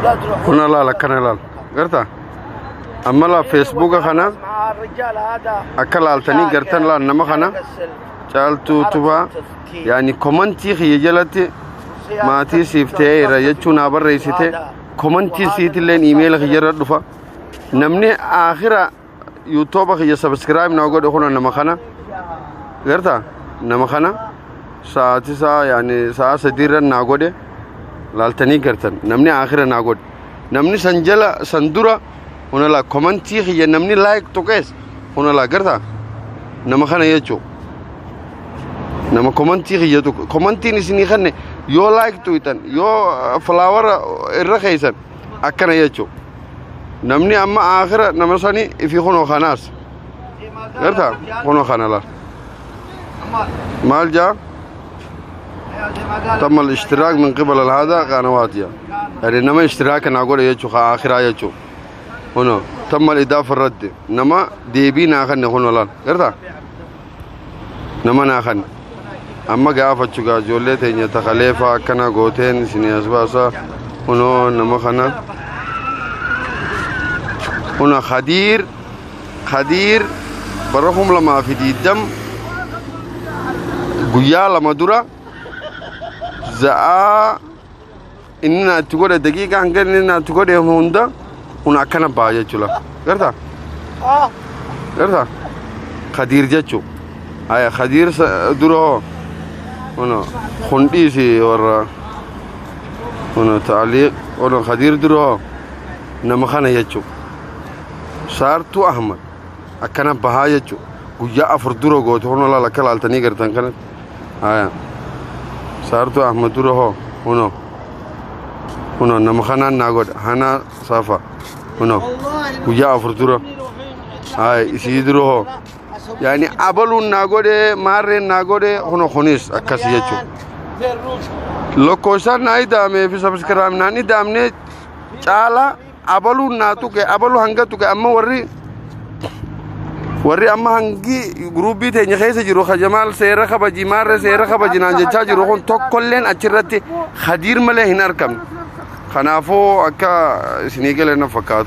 لا تروح. Kuna laal, akkana laal, gartaa? Amma laa, Feesbuuka kana مع الرجال هذا. Akka laaltanii gartan laal, nama kana Caaltuu Tufaa, yaani komantii kiyya jalatti maatii siif ta'eera jechuu naa barreessite. Komantii siitilleen iimeela kiyya irra dhufa. Namni aakhira yuutuuba kiyya subscribe naa godhe kuna nama kana, gartaa? Nama kana sa'aati isaa, yaani sa'a 3 irra naa godhe. Laaltanii gartan, namni aakhira naa godhe. Namni san jala, san dura kuna laa, komantii kiyya namni like tuqees kuna laa, gartaa? Nama kana jechuu, nama komantii kiyya tuqe. Komantiin isinii kanne yoo like tuqxan, yoo flower irra keeysan, akkana jechuu. Namni amma aakhira nama sani ifi kunoo kanaas, gartaa? Kunoo kana laal, maal jaa? تم الاشتراك من قبل هذا قنوات، يعني نما اشتراك نقول يجو آخرا يجو. هنا تم الإضافة الرد، نما ديبي ناخن هنا لال، gartaa? Nama naakan amma gaafachuu gaa, ijoollee teenya takaleefa akkana gooteen isinii as baasa. Kunoo nama kana, kuna Khadiir. Khadiir bara 2020, guyyaa 2 dura, za'aa inni naatti godhe, daqiiqaa hanga inni naatti godhe hunda kun akkana ba'a jechuudha, gartaa? Gartaa? Khadiir jechuu. Haya, Khadiir dura hoo? Kuno kun dhiisi, warra kuno taaliiq. Kuno Khadiir dura hoo? Nama kana jechuu, Saartuu Ahmad, akkana bahaa jechuu. Guyyaa 4 dura goote. Kuno laal, akka laaltanii gartan kanatti. Haya, Saartuu Ahmad dura hoo? Kuno, kuno nama kanaan naa godha, hana safa, kuno guyyaa 4 dura. Haya, isii dura hoo? Yaani abaluun naa godhe, maarreen naa godhe. Kuno kunis akkasi jechuu. Lakkoofsaan naa idaamee fi subscribe naan idaamne caalaa abaluun naa tuqe, abaluu hanga tuqe. Amma warri amma hangi guruubii teenya keessa jiru, Jamaal seera kabaji, maarree seera kabaji naan jechaa jiru kun, tokkolleen achirratti Khadiir malee hin argamne. Kanaafuu akka isinii galee na fakkaata.